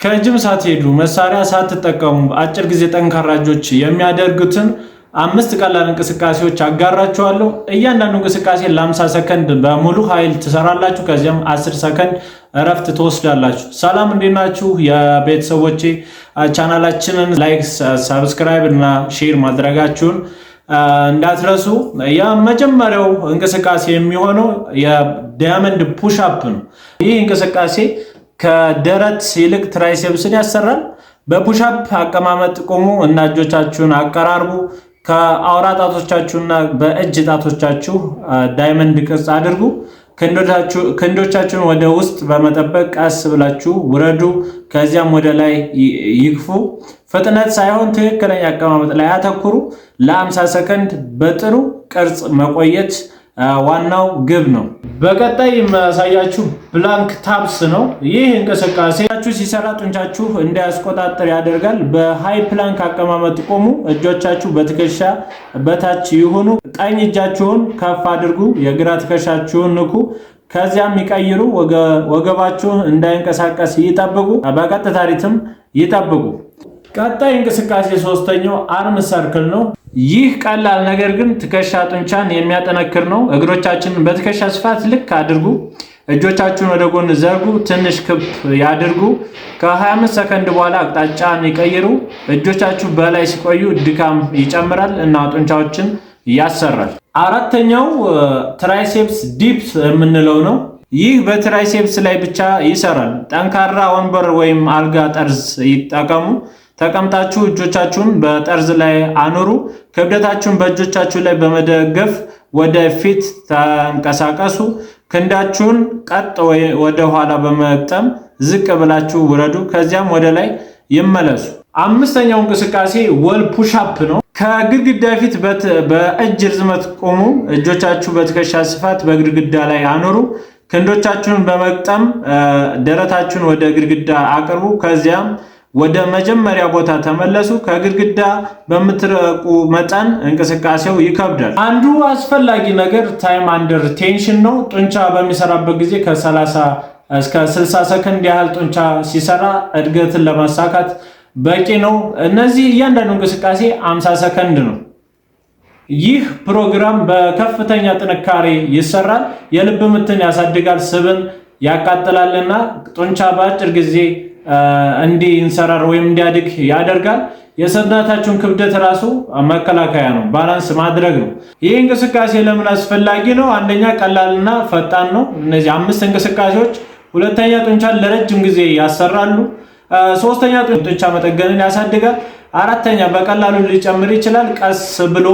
ከጅም ሳትሄዱ፣ መሳሪያ ሳትጠቀሙ አጭር ጊዜ ጠንካራ እጆች የሚያደርጉትን አምስት ቀላል እንቅስቃሴዎች አጋራችኋለሁ። እያንዳንዱ እንቅስቃሴ ለ50 ሰከንድ በሙሉ ኃይል ትሰራላችሁ። ከዚያም 10 ሰከንድ እረፍት ትወስዳላችሁ። ሰላም፣ እንዴት ናችሁ የቤተሰቦቼ? ቻናላችንን like፣ subscribe እና share ማድረጋችሁን እንዳትረሱ። የመጀመሪያው እንቅስቃሴ የሚሆነው የ diamond push up ነው። ይህ እንቅስቃሴ ከደረት ይልቅ triceps ን ያሰራል። በ push up አቀማመጥ ቁሙ እና እጆቻችሁን አቀራርቡ። ከአውራ ጣቶቻችሁና በእጅ ጣቶቻችሁ diamond ቅርጽ አድርጉ። ክንዶቻችሁን ወደ ውስጥ በመጠበቅ ቀስ ብላችሁ ውረዱ። ከዚያም ወደ ላይ ይግፉ። ፍጥነት ሳይሆን ትክክለኛ አቀማመጥ ላይ አተኩሩ። ለ50 ሰከንድ በጥሩ ቅርጽ መቆየት ዋናው ግብ ነው። በቀጣይ የማሳያችሁ plank taps ነው። ይህ እንቅስቃሴ ሲሰራ ጡንቻችሁ እንዳያስቆጣጠር ያደርጋል። በ high plank አቀማመጥ ቆሙ። እጆቻችሁ በትከሻ በታች ይሁኑ። ቀኝ እጃችሁን ከፍ አድርጉ፣ የግራ ትከሻችሁን ንኩ። ከዚያም ይቀይሩ። ወገባችሁ እንዳይንቀሳቀስ ይጠብቁ። በቀጥታ rhythm ይጠብቁ። ቀጣይ እንቅስቃሴ ሶስተኛው arm circle ነው። ይህ ቀላል ነገር ግን ትከሻ ጡንቻን የሚያጠነክር ነው። እግሮቻችንን በትከሻ ስፋት ልክ አድርጉ። እጆቻችሁን ወደ ጎን ዘርጉ፣ ትንሽ ክብ ያድርጉ። ከ25 ሰከንድ በኋላ አቅጣጫን ይቀይሩ። እጆቻችሁ በላይ ሲቆዩ ድካም ይጨምራል እና ጡንቻዎችን ያሰራል። አራተኛው triceps dips የምንለው ነው። ይህ በ triceps ላይ ብቻ ይሰራል። ጠንካራ ወንበር ወይም አልጋ ጠርዝ ይጠቀሙ። ተቀምጣችሁ እጆቻችሁን በጠርዝ ላይ አኑሩ። ክብደታችሁን በእጆቻችሁ ላይ በመደገፍ ወደ ፊት ተንቀሳቀሱ። ክንዳችሁን ቀጥ ወደ ኋላ በመግጠም ዝቅ ብላችሁ ውረዱ። ከዚያም ወደ ላይ ይመለሱ። አምስተኛው እንቅስቃሴ wall push up ነው። ከግድግዳ ፊት በእጅ ርዝመት ቆሙ። እጆቻችሁ በትከሻ ስፋት በግድግዳ ላይ አኑሩ። ክንዶቻችሁን በመግጠም ደረታችሁን ወደ ግድግዳ አቅርቡ። ከዚያም ወደ መጀመሪያ ቦታ ተመለሱ። ከግድግዳ በምትርቁ መጠን እንቅስቃሴው ይከብዳል። አንዱ አስፈላጊ ነገር time under tension ነው። ጡንቻ በሚሰራበት ጊዜ ከ30 እስከ 60 ሰከንድ ያህል ጡንቻ ሲሰራ እድገትን ለማሳካት በቂ ነው። እነዚህ እያንዳንዱ እንቅስቃሴ 50 ሰከንድ ነው። ይህ ፕሮግራም በከፍተኛ ጥንካሬ ይሰራል። የልብ ምትን ያሳድጋል፣ ስብን ያቃጥላልና ጡንቻ በአጭር ጊዜ እንዲንሰራር ወይም እንዲያድግ ያደርጋል። የሰውነታችሁን ክብደት ራሱ መከላከያ ነው፣ balance ማድረግ ነው። ይህ እንቅስቃሴ ለምን አስፈላጊ ነው? አንደኛ ቀላልና ፈጣን ነው። እነዚህ አምስት እንቅስቃሴዎች። ሁለተኛ ጡንቻን ለረጅም ጊዜ ያሰራሉ። ሶስተኛ ጡንቻ መጠገንን ያሳድጋል። አራተኛ በቀላሉ ሊጨምር ይችላል ቀስ ብሎ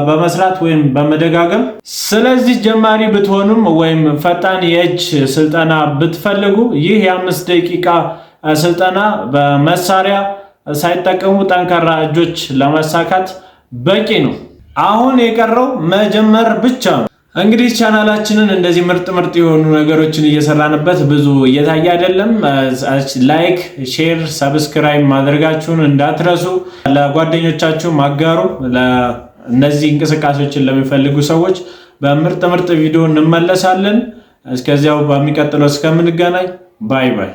በመስራት ወይም በመደጋገም። ስለዚህ ጀማሪ ብትሆኑም ወይም ፈጣን የእጅ ስልጠና ብትፈልጉ ይህ የ5 ደቂቃ ስልጠና በመሳሪያ ሳይጠቀሙ ጠንካራ እጆች ለማሳካት በቂ ነው። አሁን የቀረው መጀመር ብቻ ነው። እንግዲህ ቻናላችንን እንደዚህ ምርጥ ምርጥ የሆኑ ነገሮችን እየሰራንበት ብዙ እየታየ አይደለም። Like፣ share፣ subscribe ማድረጋችሁን እንዳትረሱ። ለጓደኞቻችሁ አጋሩ። እነዚህ እንቅስቃሴዎችን ለሚፈልጉ ሰዎች በምርጥ ምርጥ ቪዲዮ እንመለሳለን። እስከዚያው በሚቀጥለው እስከምንገናኝ bye bye።